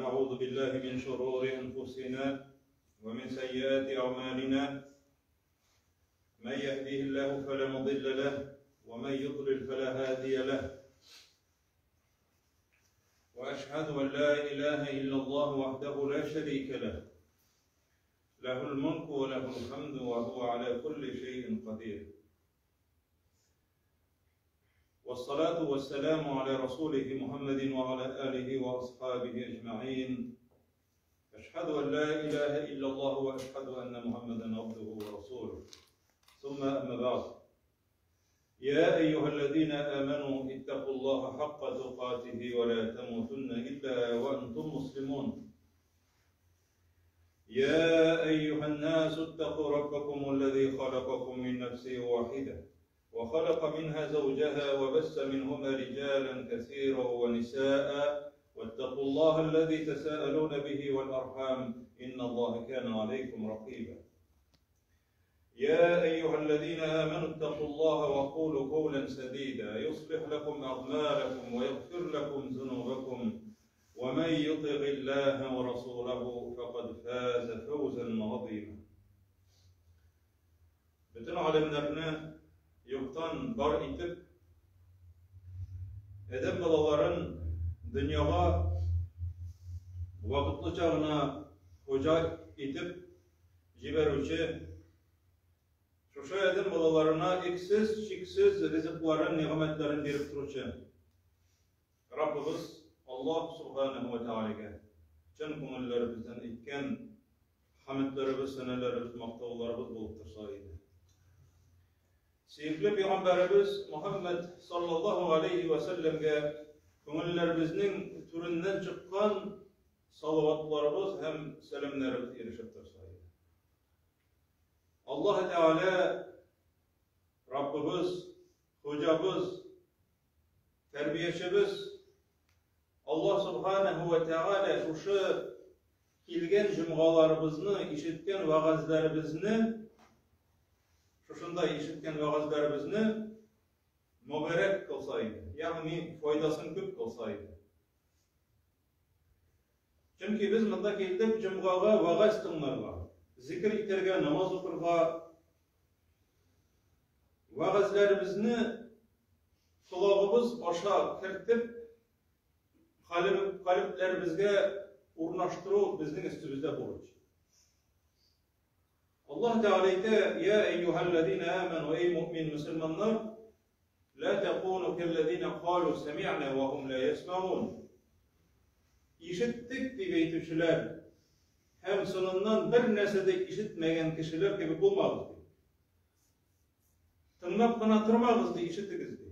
ونعوذ بالله من شرور أنفسنا ومن سيئات أعمالنا. من يهديه الله فلا مضل له ومن يضلل فلا هادي له. وأشهد أن لا إله إلا الله وحده لا شريك له. له الملك وله الحمد وهو على كل شيء قدير. والصلاة والسلام على رسوله محمد وعلى آله وأصحابه أجمعين. أشهد أن لا إله إلا الله وأشهد أن محمدا عبده ورسوله. ثم أما بعد. يا أيها الذين آمنوا اتقوا الله حق تقاته ولا تموتن إلا وأنتم مسلمون. يا أيها الناس اتقوا ربكم الذي خلقكم من نفس واحدة وخلق منها زوجها وبث منهما رجالا كثيرا ونساء واتقوا الله الذي تساءلون به والأرحام إن الله كان عليكم رقيبا. يا أيها الذين آمنوا اتقوا الله وقولوا قولا سديدا يصلح لكم أعمالكم ويغفر لكم ذنوبكم ومن يطع الله ورسوله فقد فاز فوزا عظيما. Бөтен галәмнәрне юктан бар итеп, адәм балаларын дөньяга вакытлыча гына хуҗа итеп җибәрүче, шушы адәм балаларына иксез-чиксез ризыкларын, нигъмәтләрен биреп торучы Раббыбыз Аллаһ Субханаһу ва Тәгаләгә чын күңелләребездән әйткән хәмедләребез, сәнәләребез, мактауларыбыз булып торса иде. Сөекле пәйгамбәребез Мухаммад саллаллаһу алейхи ва сәлләмгә күңелләребезнең түреннән чыккан салаватларыбыз һәм сәламнәребез ирешеп торса иде. Аллаһ Тәгалә Раббыбыз, Хуҗабыз, Тәрбиячебез Аллаһ Субханаһу ва Тәгалә шушы килгән җомгаларыбызны, ишеткән вәгазьләребезне, шушында ишеткән вәгазьләребезне мөбарәк кылса иде, ягъни файдасын күп кылса иде. Чөнки без монда килдек җомгага вәгазь тыңларга, зикер итәргә, намаз укырга. Вәгазьләребезне колагыбыз аша кертеп, калебләребезгә урнаштыру безнең өстебездә бурыч. Аллаһ Тәгалә әйтә: "Я әйюһәлләзина аману, эй мөэмин мөселманнар, ла такуну кәлләзина калу сами'на ва хум ла ясмаун." Ишеттек дип әйтүчеләр һәм соңыннан бер нәрсә дә ишетмәгән кешеләр кебек булмагыз ди. Тыңлап кына тормагыз ди, ишетегез ди.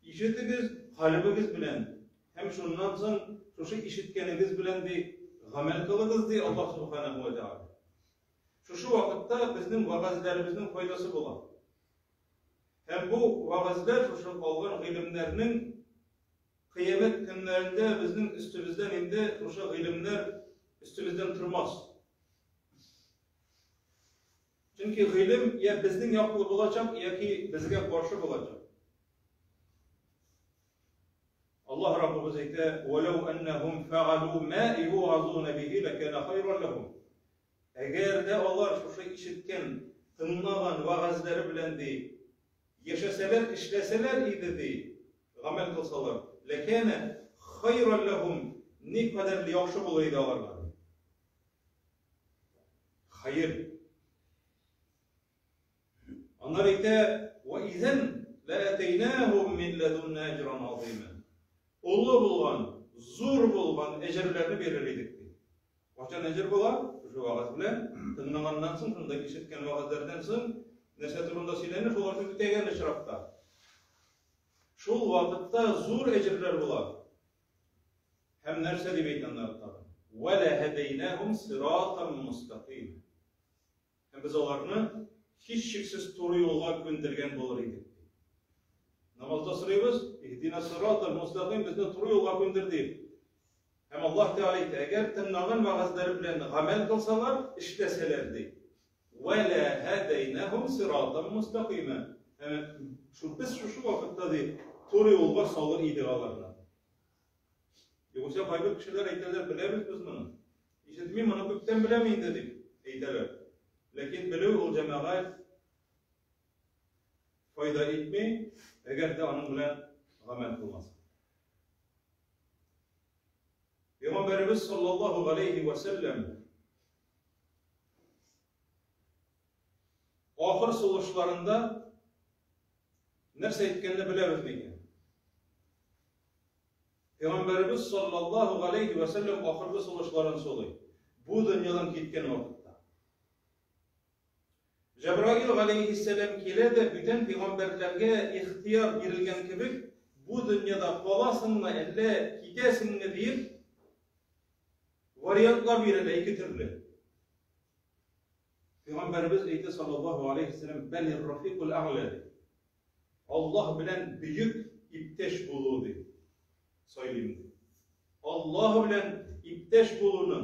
Ишетегез калебегез белән һәм шуннан соң шушы ишеткәнегез белән ди гамәл кылыгыз ди Аллаһ субханаһу ва тааля. Шушы вакытта безнең вәгазьләребезнең файдасы була. Һәм бу вәгазьләр шушы алган гыйлемнәрнең кыямәт көннәрендә безнең өстебездән инде шушы гыйлемнәр өстебездән тормас. Чөнки гыйлем я безнең яклы булачак, яки безгә каршы булачак. Аллаһ Раббыбыз әйтә: "Валау аннахум фәгалу ма югазуна бихи лакана хайран лахум." Әгәр дә алар шушы ишеткән, тыңлаган вәгазьләре белән ди, яшәсәләр, эшләсәләр иде ди, гамәл кылсалар, лакана хайран лахум, никадәр яхшы булыр иде аларга. Хәер. Аннары әйтә, "Ва изән ләатәйнәһум мин ләдунна әҗран азима." Олы булган, зур булган әҗерләрне бирер идек ди. Кайчан әҗер була? Шушы вәгазь белән тыңлаганнан соң, шунда ишеткән вәгазьләрдән соң, нәрсә турында сөйләнә, шуларны үтәгән очракта. Шул вакытта зур әҗерләр була. Һәм нәрсә дип әйтә аннары тагын? Вә ләһәдәйнәһум сиратан мустакыйма. Һәм без аларны һичшиксез туры юлга күндергән булыр идек. Намазда сорыйбыз, иһдина сиратал мустакыйм, безне туры юлга күндер дип. Һәм Аллаһ Тәгалә әйтә, әгәр тыңлаган вәгазьләре белән гамәл кылсалар, эшләсәләр ди. Вә ләһәдәйнәһум сиратан мустакыйма. Һәм шул без шушы вакытта ди, туры юлга салыр идек аларны. Югыйсә кайбер кешеләр әйтәләр, беләбез без моны. Ишетмим, моны күптән беләм инде дип әйтәләр. Ләкин белү ул җәмәгать файда итми, әгәр дә аның белән гамәл кылмаса. Пәйгамбәребез саллаллаһу галәйһи вә сәлләм ахыр сулышларында нәрсә әйткәнне беләбез микән? Пәйгамбәребез саллаллаһу галәйһи вә сәлләм ахыргы сулышларын сулый. Бу дөньядан киткән вакытта. Җәбраил галәйһиссәлам килә дә бүтән пәйгамбәрләргә ихтыяр бирелгән кебек, бу дөньяда каласыңмы, әллә китәсеңме диеп, вариантлар бирелә ике төрле. Пәйгамбәребез әйтә саллаллаһу алейһи вәсәлләм, бәлир рафикул әгълә ди. Аллаһ белән бөек иптәш булу ди. Сайлыйм ди. Аллаһ белән иптәш булуны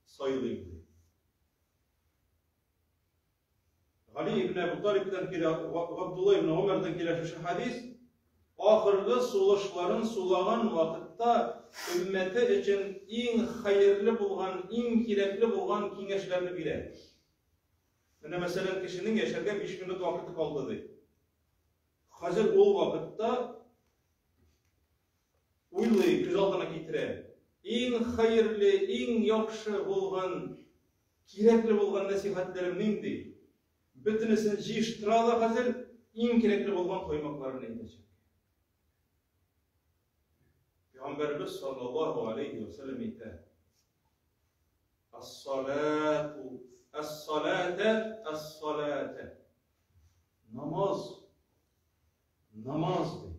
сайлыйм ди. Гали ибн Әбу Талибтан килә, Габдулла ибн Гомәрдән килә шушы хадис. Ахыргы сулышларын сулаган вакытта өммәте өчен иң хәерле булган, иң кирәкле булган киңәшләрне бирә. Менә мәсәлән, кешенең яшәргә 5 минут вакыты калды ди. Хәзер ул вакытта уйлый, күз алдына китерә. Иң хәерле, иң яхшы булган, кирәкле булган нәсихәтләрем нинди? Бөтенесен җыештыра да хәзер иң кирәкле булган коймакларын әйтәчәк. Пәйгамбәребез саллаллаһу алейхи ва сәлләм әйтә. Ас-салату, ас-салата, ас-салата. Намаз, намаз ди.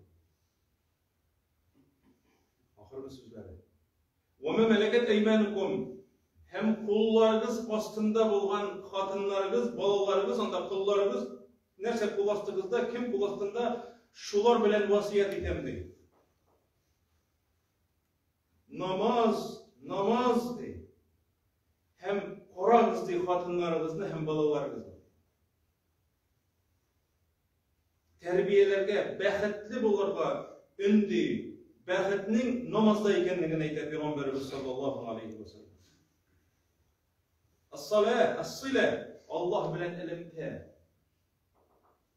Ахыргы сүзләре. Ва ма мәләкәт әйманукум һәм кулларыгыз астында булган хатыннарыгыз, балаларыгыз, анда колларыгыз, нәрсә кул астыгызда, кем кул астында, шулар белән васыять итәм ди. Намаз, намаз ди. Һәм карагыз ди хатыннарыгызны һәм балаларыгызны. Тәрбияләргә, бәхетле булырга өнди. Бәхетнең намазда икәнлеген әйтә Пәйгамбәребез саллаллаһу алейхи ва саллям. Ас-сала, ас-сила, Аллаһ белән элемтә.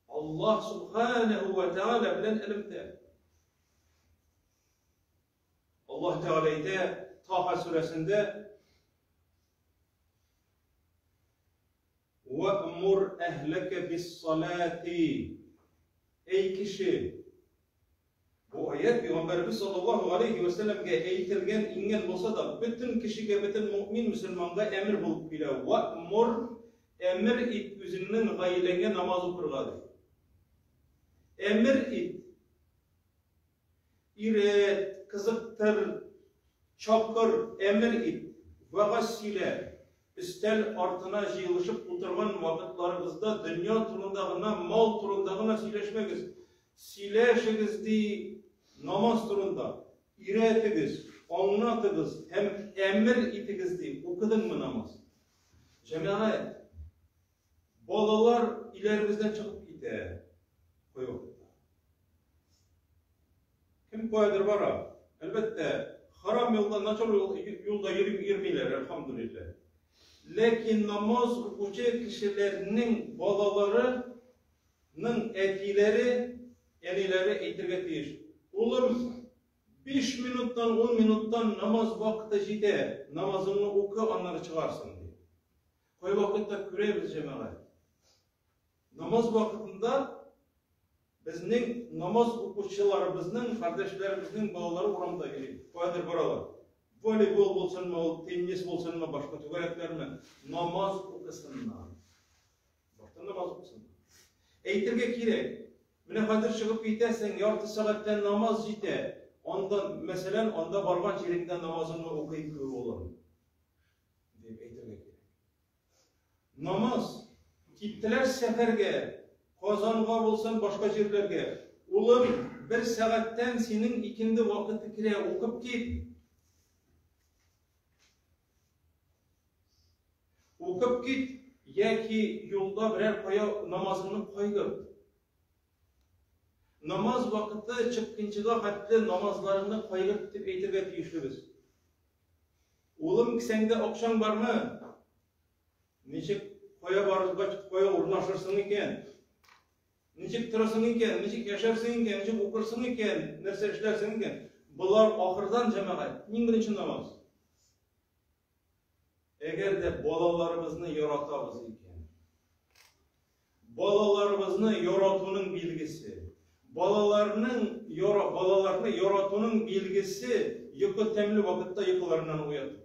Аллаһ субханаһу ва тааля белән элемтә. Аллаһ Тәгалә әйтә Таха сүрәсендә Вә'мур әһләкә биссалати. Әй кеше! Бу аять Пәйгамбәребез саллаллаһу алейһи вә сәлләмгә әйтелгән, иңгән булса да, бөтен кешегә, бөтен мөэмин мөселманга әмер булып килә. Вә'мур әмер ит үзеңнең гаиләңә намаз укырга ди. Әмер ит. Өйрәт, кызыктыр, чакыр, әмер ит, вәгазь сөйлә. Өстәл артына җыелышып утырган вакытларыгызда дөнья турында гына, мал турында гына сөйләшмәгез. Сөйләшегез, ди, намаз турында. Өйрәтегез, аңлатыгыз һәм әмер итегез, ди. Укыдыңмы намаз? Җәмәгать, балалар өйләребездән чыгып китә кайвакытта. Кем каядыр бара. Әлбәттә, харам юлда, начар юлда йөрмиләр, әлхәмдүлилләһ. Ләкин намаз укучы кешеләрнең балаларының әтиләре, әниләре әйтергә тиеш. Улым, 5 минуттан, 10 минуттан намаз вакыты җитә, намазыңны укы, аннары чыгарсың, ди. Кайвакытта күрәбез, җәмәгать. Намаз вакытында безнең намаз укучыларыбызның, кардәшләребезнең балалары урамда йөри, каядыр баралар. Волейбол булсынмы ул, теннис булсынмы, башка түгәрәкләрме, намаз укысыннар. Башта намаз укысыннар. Әйтергә кирәк, менә хәзер чыгып китәсең, ярты сәгатьтән намаз җитә. Анда, мәсәлән, анда барган җиреңдә намазыңны укый күр, улым, дип әйтергә кирәк. Намаз. Киттеләр сәфәргә, Казанга булсын, башка җирләргә. Улым, бер сәгатьтән синең икенде вакыты керә, укып кит. Укып кит, яки юлда берәр кая намазыңны кайгырт. Намаз вакыты чыккынчыга хәтле намазларыңны кайгырт дип әйтергә тиешлебез. Улым, кесәңдә акчаң бармы? Ничек кая барырга, кая урнашырсың икән? Ничек торасың икән, ничек яшәрсең икән, ничек укырсың икән, нәрсә эшләрсең икән? Болар ахырдан, җәмәгать, иң беренче намаз. Әгәр дә балаларыбызны яратабыз икән, балаларыбызны яратуның билгесе, балаларның яра, балаларны яратуның билгесе йокы тәмле вакытта йокыларыннан уяту.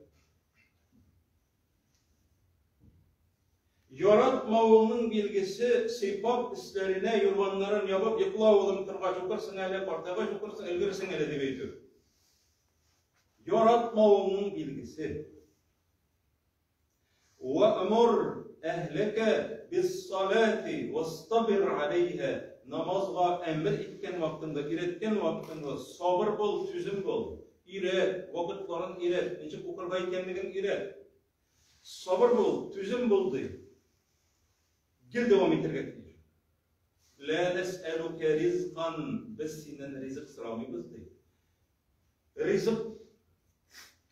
Яратмавыңның билгесе сыйпап өсләренә юрганнарын ябып йокла улым торгач укырсың әле, картайгач укырсың, өлгерсең әле дип әйтү. Яратмавыңның билгесе. Ва'мур әһләкә бис-салати вастабир алейха. Намазга әмер иткән вакытында, өйрәткән вакытында сабыр бул, түзем бул. Өйрәт, вакытларын өйрәт, ничек укырга икәнлеген өйрәт. Сабыр бул, түзем бул ди. Гел дәвам итәргә тиеш. Лә нәсәлүкә ризкан, без синнән ризык сорамыйбыз ди. Ризык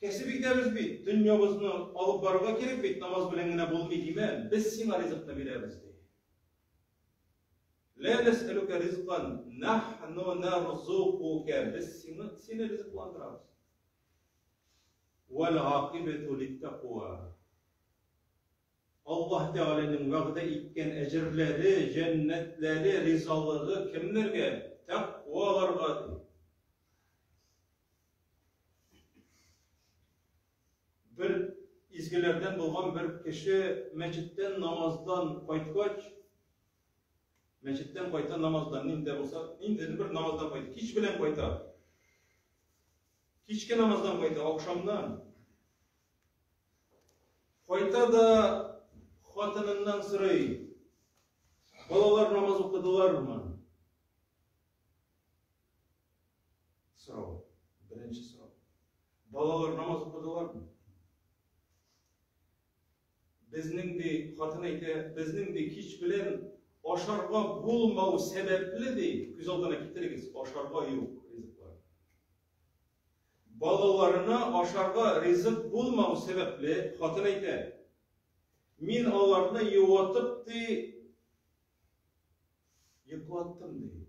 кәсеп итәбез бит, дөньябызны алып барырга кирәк бит, намаз белән генә булмый димә, без сиңа ризыкны бирәбез ди. Лә нәсәлүкә ризкан, нахну нарзукука, без сине, сине ризыкландырабыз. Вәл гакибәту литтаква. Аллаһ Тәгаләнең вәгъдә иткән әҗерләре, җәннәтләре, ризалыгы кемнәргә? Тәкъваларга ди. Бер изгеләрдән булган бер кеше мәчеттән намаздан кайткач, мәчеттән кайта намаздан, нинди дә булса, ниндидер бер намаздан кайта, кич белән кайта. Кичке намаздан кайта, ахшамнан. Кайта да хатыныннан сорый. Балалар намаз укыдылармы? Сорау. Беренче сорау. Балалар намаз укыдылармы? Безнең ди, хатын әйтә, безнең ди кич белән ашарга булмау сәбәпле ди, күз алдына китерегез, ашарга юк ризыклар. Балаларына ашарга ризык булмау сәбәпле, хатын әйтә, мин аларны юатып ди, йоклаттым ди.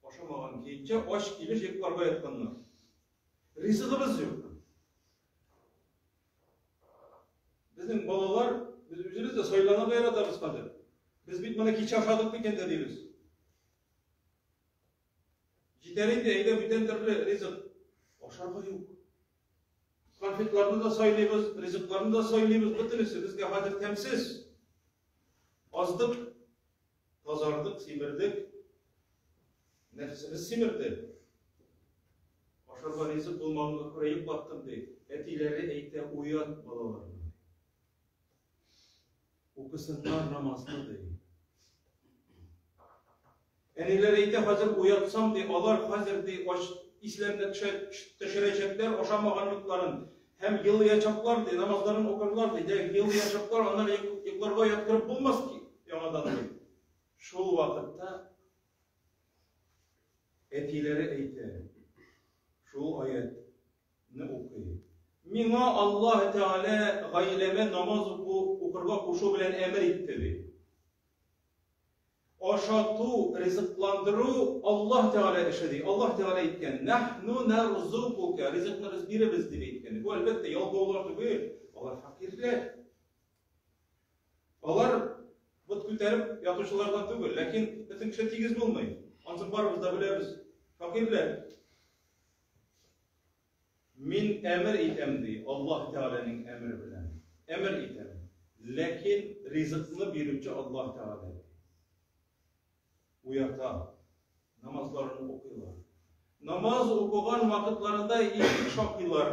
Ашамаган көенчә ач килеш йокларга ятканнар. Ризыгыбыз юк. Безнең балалар, без үзебез дә сайланырга яратабыз хәзер. Без бит моны кичә ашадык микән дә дибез. Җитәр инде, әйдә бүтән төрле ризык. Ашарга юк. Конфетларны да сайлыйбыз, ризыкларны да сайлыйбыз, бөтенесе безгә хәзер тәмсез. Аздык, тазардык, симердек. Нәфесебез симерде. Ашарга ризык булмаганга күрә йоклаттым, ди. Әтиләре әйтә, уят балаларны. Укысыннар намазны, ди. Әниләре әйтә, хәзер уятсам, ди, алар хәзер, ди, ач исләренә төшерәчәкләр ашамаганлыкларын һәм елыячаклар, ди, намазларын укырлар, ди, дә елыячаклар, аннары йокларга яткырып булмас ки, яңадан, ди. Шул вакытта әтиләре әйтә, шул аятны укый. Миңа Аллаһ Тәгалә гаиләмә намаз уку, укырга кушу белән әмер итте, ди. Ашату, ризыкландыру Аллаһ Тәгалә эше, ди. Аллаһ Тәгалә әйткән, Нахну нарзукука, ризыкны без бирәбез, дип әйткән. Бу, әлбәттә, ялкаулар түгел, алар фәкыйрьләр. Алар бот күтәреп ятучылардан түгел, ләкин бөтен кеше тигез булмый. Ансын барыбыз да беләбез. Фәкыйрьләр. Мин әмер итәм, ди, Аллаһ Тәгаләнең әмере белән. Әмер итәм. Ләкин ризыкны бирүче Аллаһ Тәгалә. Уята. Намазларын укыйлар. Намаз укыган вакытларында ишек шакыйлар.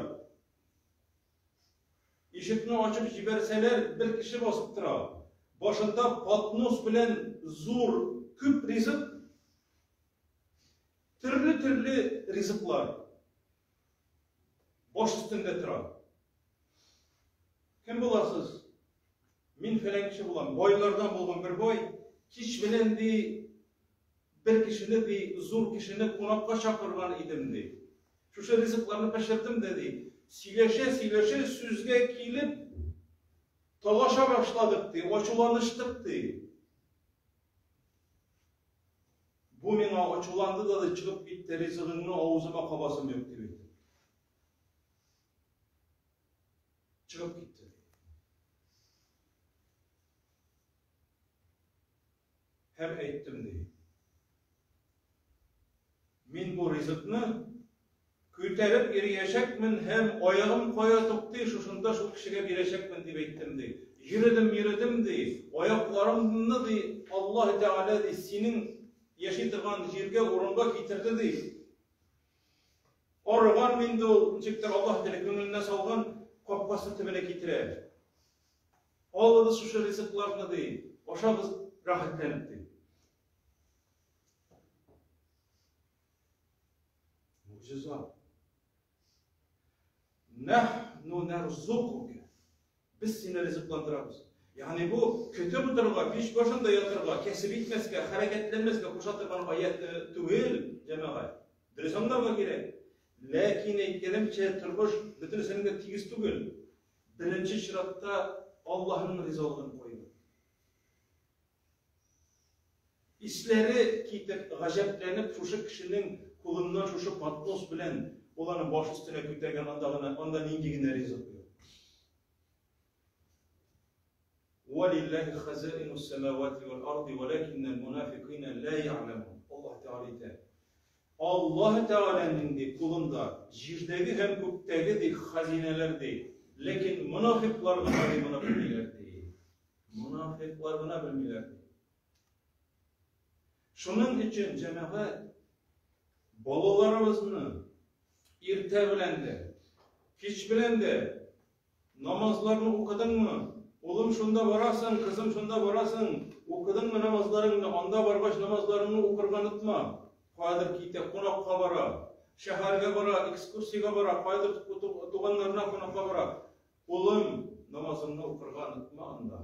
Ишекне ачып җибәрсәләр, бер кеше басып тора. Башында поднос белән зур күп ризык. Төрле-төрле ризыклар баш өстендә тора. Кем буласыз? Мин фәлән кеше булам. Байлардан булган бер бай кич белән ди Бер кешене, ди, зур кешене кунакка чакырган идем, ди. Шушы ризыкларны пешердем дә, ди. Сөйләшә-сөйләшә сүзгә килеп, талаша башладык, ди, ачуланыштык, ди. Бу миңа ачуланды да, ди, чыгып китте, ризыгыңны авызыма кабасым юк, дип әйтте. Чыгып китте. Һәм әйттем, ди. Мин бу ризыкны күтәреп йөриячәкмен һәм аягым кая туктый, шушында шул кешегә бирәчәкмен, дип әйттем, ди. Йөредем, йөредем, ди. Аякларымны, ди, Аллаһ Тәгалә, ди, синең яши торган җиргә, урынга китерде, ди. Арыган инде ул, ничектер Аллаһ Тәгалә күңеленә салган, капкасы төбенә китерә. Алыгыз шушы ризыкларны, ди, ашагыз рәхәтләнеп, ди. Могҗиза. Нахну нарзукука. Без сине ризыкландырабыз. Ягъни бу көтеп утырырга, пич башында ятырга, кәсеп итмәскә, хәрәкәтләнмәскә куша торган аят э, түгел, җәмәгать. Дөрес аңларга кирәк. Ләкин әйткәнемчә, тормыш бөтенесенең дә тигез түгел. Беренче чиратта Аллаһының ризалыгын куегыз. Исләре китеп, гаҗәпләнеп, шушы кешенең кулыннан шушы поднос белән ул аны баш өстенә күтәргән, анда гына, анда нинди генә ризык юк. Валиллаһи хазаинус самавати вал арди валакиннал мунафикина ла я'ламун. Аллаһ Тәгалә әйтә. Аллаһ Тәгаләнең ди кулында җирдәге һәм күктәге ди хазинәләр ди. Ләкин монафиклар гына ди моны белмиләр ди. Монафиклар гына белмиләр ди. Шуның өчен җәмәгать балаларыбызны иртә белән дә, кич белән дә Намазларны укыдыңмы? Улым, шунда барасың, кызым, шунда барасың. Укыдыңмы намазларыңны? Анда баргач намазларыңны укырга онытма. Каядыр китә, кунакка бара, шәһәргә бара, экскурсиягә бара, каядыр туганнарына кунакка бара. Улым, намазыңны укырга онытма анда.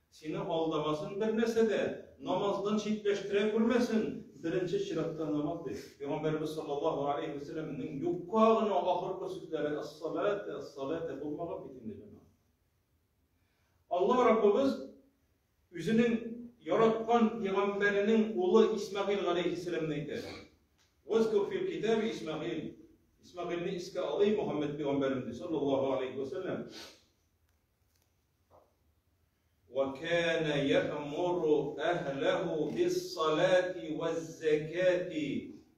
Сине алдамасын бер нәрсә дә, намаздан читләштерә күрмәсен, беренче чиратта намаз ди. Пәйгамбәребез саллаллаһу алейһи вә сәлләмнең юкка гына ахыргы сүзләре ас-салате, ас-салате булмаган бит инде җәмәгать. Алла Раббыбыз үзенең яраткан пәйгамбәренең улы Исмәгыйль галәйһиссәламне әйтә. Вазкур фил китаби Исмәгыйль. Исмәгыйльне искә алый Мухаммед пәйгамбәрем ди, саллаллаһу алейһи вә сәлләм. وكان يأمر أهله بالصلاة والزكاة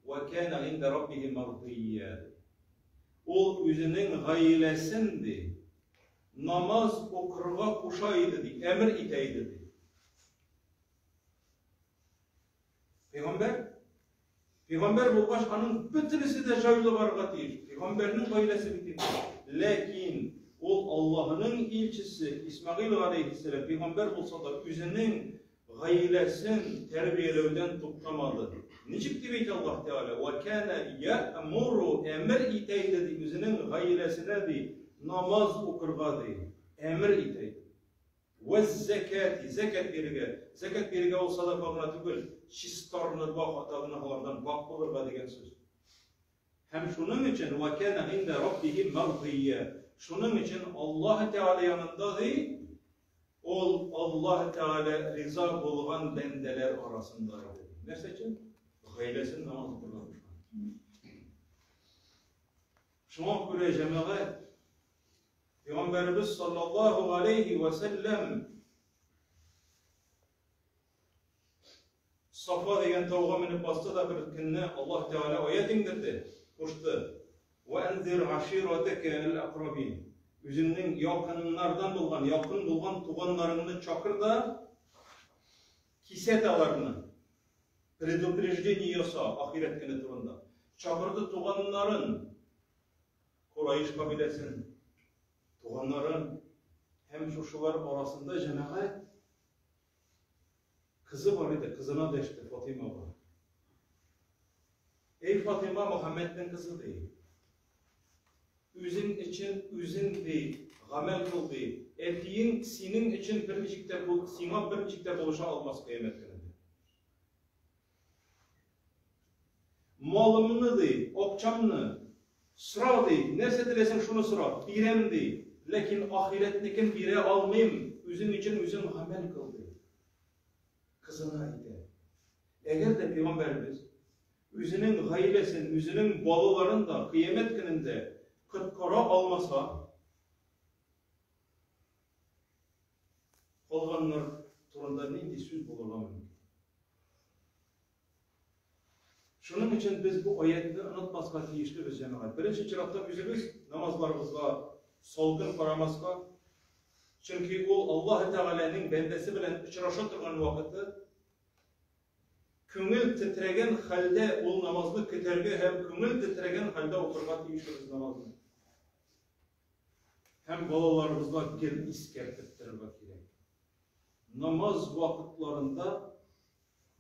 وكان عند ربه مرضيا. Ул үзенең гаиләсен ди намаз укырга куша иде ди, әмер итә иде ди. Пәйгамбәр Пәйгамбәр булгач, аның бөтенесе дә җайлы барырга тиеш. Пәйгамбәрнең гаиләсе бит инде. Ләкин ул Аллаһының илчесе Исмәгыйль галәйһиссәлам пәйгамбәр булса да, үзенең гаиләсен тәрбияләүдән туктамады. Ничек дип әйтә Аллаһ Тәгалә? Ва кана я'муру әмер итә иде ди үзенең гаиләсенә ди намаз укырга ди. Әмер итә иде. Вәз-зәкәти, зәкят бирергә. Зәкят бирергә ул садака гына түгел, чистарынырга, хата гөнаһлардан пакь булырга дигән сүз. Һәм шуның өчен вә кана инда раббихи мардия. Шуның өчен Аллаһ Тәгалә янында ди, ул Аллаһ Тәгалә риза булган бәндәләр арасында иде. Нәрсә өчен? Гаиләсен намаз укырга кушкан. Шуңа күрә җәмәгать Пәйгамбәребез саллаллаһу алейһи вә сәлләм Сафа дигән тауга менеп басты да бер көнне Аллаһ Тәгалә аят иңдерде, кушты. Ва анзир аширатака әл-акрабин. Үзеңнең якыннардан булган, якын булган туганнарыңны чакыр да кисәт аларны. Предупреждение яса ахирәт көне турында. Чакырды туганнарын, Курайш кабиләсен, туганнарын һәм шушылар арасында җәмәгать кызы бар иде, кызына дәште Фатыймага. Эй, Фатыйма, Мөхәммәднең кызы ди. Үзең өчен үзең ди, гамәл кыл ди. Әтиең синең өчен берничек тә бул, сиңа берничек тә булыша алмас кыямәт көнендә. Малымны, ди, акчамны сора, ди, нәрсә теләсәң шуны сора, бирәм, ди. Ләкин ахирәтнекен бирә алмыйм, үзең өчен үзең гамәл кыл, ди. Кызына әйтә. Әгәр дә пәйгамбәребез үзенең гаиләсен, үзенең балаларын да кыямәт көнендә коткара алмаса, калганнар турында нинди сүз булырга мөмкин? Шуның өчен без бу аятьне онытмаска тиешлебез, җәмәгать. Беренче чиратта үзебез намазларыбызга салкын карамаска, чөнки ул Аллаһ Тәгаләнең бәндәсе белән очраша торган вакыты. Күңел тетрәгән хәлдә ул намазны көтәргә һәм күңел тетрәгән хәлдә укырга тиешлебез намазны. Һәм балаларыбызга гел искәртеп торырга кирәк. Намаз вакытларында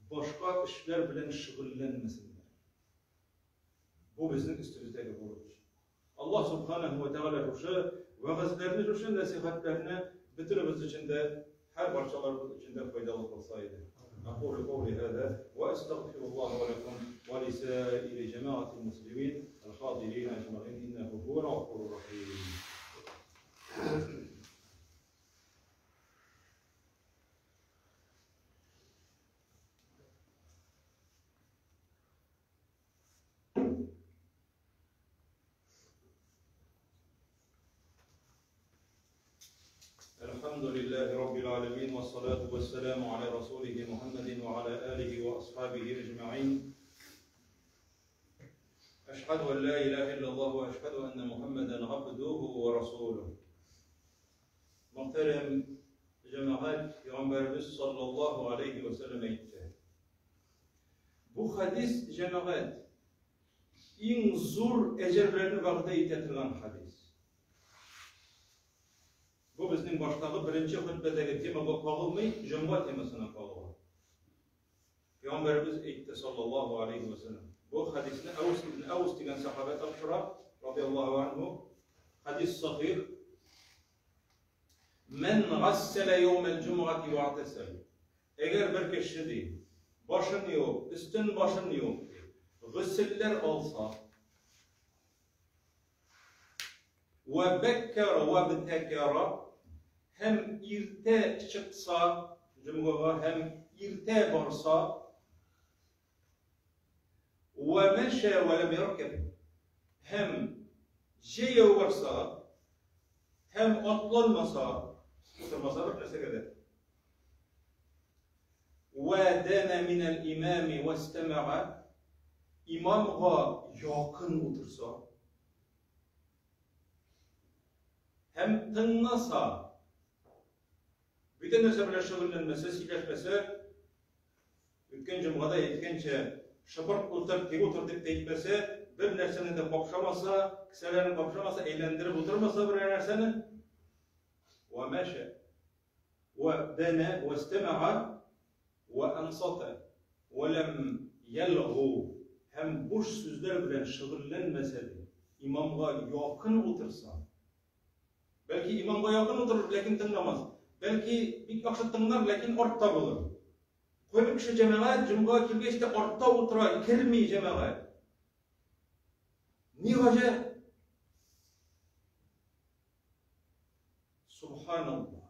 башка эшләр белән шөгыльләнмәсеннәр. Бу безнең өстебездәге бурыч. Аллаһ Субханаһу ва Тәгалә шушы вәгазьләрне, шушы нәсыйхәтләрне бөтенебез өчен дә, һәр барчаларыбыз өчен дә файдалы кылса иде. أقول قولي هذا وأستغفر الله ولكم ولسائر جماعة المسلمين الحاضرين أجمعين إنه هو الغفور الرحيم. الحمد لله رب العالمين والصلاة والسلام على رسوله محمد وعلى آله وأصحابه أجمعين. أشهد أن لا إله إلا الله وأشهد أن محمدا عبده ورسوله. Мөхтәрәм җәмәгать, Пәйгамбәребез саллаллаһу алейхи ва сәлләм әйтте. Бу хадис, җәмәгать, иң зур әҗерләрне вәгъдә итә торган хадис. Бу безнең баштагы беренче хөтбәдәге темага кагылмый, җомга темасына кагыла. Пәйгамбәребез әйтте, саллаллаһу алейхи ва сәлләм. Бу хадисне Әүс ибн Әүс дигән сахабә тапшыра, радияллаһу анһу. Хадис сахих. Мән гассәлә яумәл җумгати вәгътәсәл. Әгәр бер кеше ди, башын юып, өстен башын юып, ди, гөселләр алса, вә бәккәра вә бтәкәра һәм иртә чыкса җомгага һәм иртә барса, вә мәшә вә ләм яркәб һәм җәяү барса һәм атланмаса, утырмаса бер нәрсәгә дә, вә дәнә минәл имами вәстәмәгә имамга якын утырса һәм тыңласа, бүтән нәрсә белән шөгыльләнмәсә, сөйләшмәсә, үткән җомгада әйткәнчә, шыпырт утыр, тик утыр дип әйтмәсә, бер нәрсәне дә капшамаса, кесәләрен капшамаса, әйләндереп утырмаса берәр нәрсәне, вә мәшә, вә дәнә, вә истәмәгә, вә ансата, вә ләм ялгу, һәм буш сүзләр белән шөгыльләнмәсә ди, имамга якын утырса, бәлки имамга якын утырыр, ләкин тыңламас, бәлки бик яхшы тыңлар, ләкин артта булыр. Кайбер кеше җәмәгать җомга килгәч тә артта утыра, керми җәмәгать. Ни гаҗәп! Субханаллах.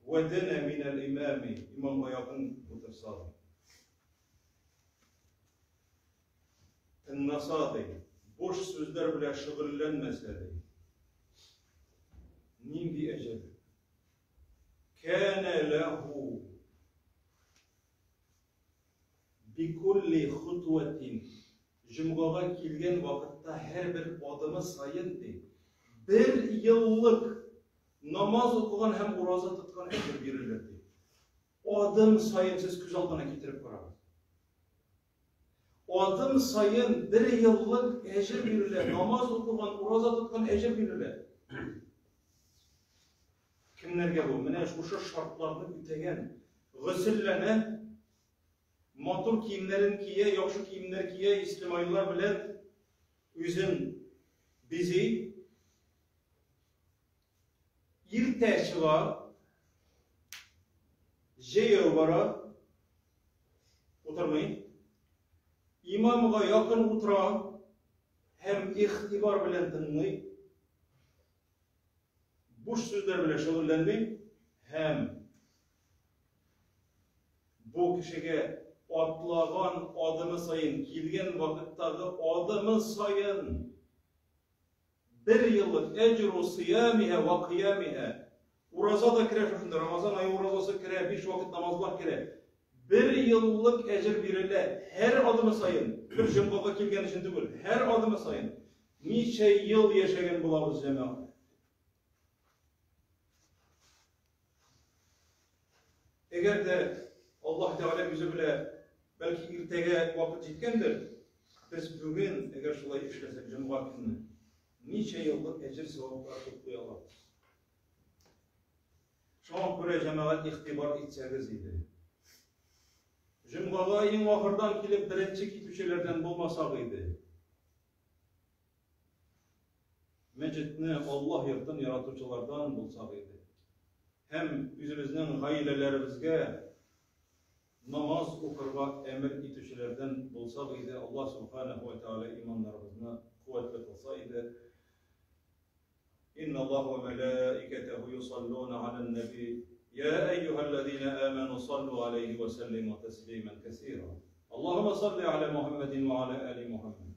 Вәдәнә минәл имами, имамга якын утырса ди. Тыңласа ди, буш сүзләр белән шөгыльләнмәсә ди. Нинди әҗер? Кәнә ләһу бикулли хутватин җомгага килгән вакытта һәрбер адымы саен ди, бер еллык намаз укыган һәм ураза тоткан әҗер бирелер ди. Адым саен сез күз алдына китереп карагыз. Адым саен бер еллык әҗер бирелә, намаз укыган, ураза тоткан әҗер бирелә. Кемнәргә бу? Менә шушы шартларны үтәгән, гөселләнә, матур киемнәрен кия, яхшы киемнәр кия, ислемайлар белән үзен бизи, иртә чыга, Җәяү бара, утырмый. Имамга якын утыра һәм игътибар белән тыңлый. Буш сүзләр белән шөгыльләнми һәм бу кешегә атлаган адымы саен, килгән вакыттагы адымы саен бер еллык әҗру сыямиһа ва кыямиһа. Ураза да керә шушында, Рамазан ае уразасы керә, биш вакыт намазлар керә. Бер еллык әҗер бирелә һәр адымы саен, бер җомгага килгән өчен түгел, һәр адымы саен. Ничә ел яшәгән булабыз, җәмәгать? Әгәр дә Аллаһ Тәгалә үзе белә, бәлки иртәгә вакыт җиткәндер, без бүген, әгәр шулай эшләсәк, җомга көнне, ничә еллык әҗер саваплар туплый алабыз. Шуңа күрә җәмәгать игътибар итсәгез иде. Җомгага иң ахырдан килеп беренче китүчеләрдән булмасак иде. Мәчетне, Аллаһ йортын яратучылардан булсак иде. Һәм үзебезнең гаиләләребезгә намаз укырга әмер итүчеләрдән булсак иде, Аллаһ Субханаһу ва Тааля иманнарыбызны куәтле кылса иде. Инна Аллаһ ва мәләикәтәһу юсаллуна алан наби. Я әйюһәлләзина аману саллу алейһи ва сәллиму тәслиман кәсира. Аллаһумма салли аля Мухаммадин ва аля али Мухаммад.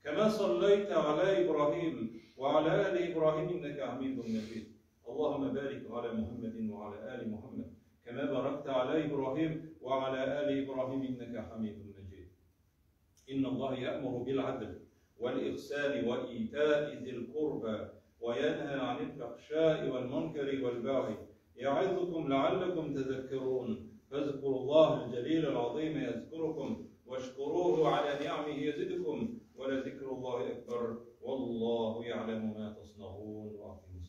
كما صليت على إبراهيم وعلى آل إبراهيم إنك حميد مجيد. اللهم بارك على محمد وعلى آل محمد كما باركت على إبراهيم وعلى آل إبراهيم إنك حميد مجيد. إن الله يأمر بالعدل والإحسان وإيتاء ذي القربى وينهى عن الفحشاء والمنكر والبغي يعظكم لعلكم تذكرون. فاذكروا الله الجليل العظيم يذكركم واشكروه على نعمه يزدكم ولذكر الله أكبر والله يعلم ما تصنعون. وأقيموا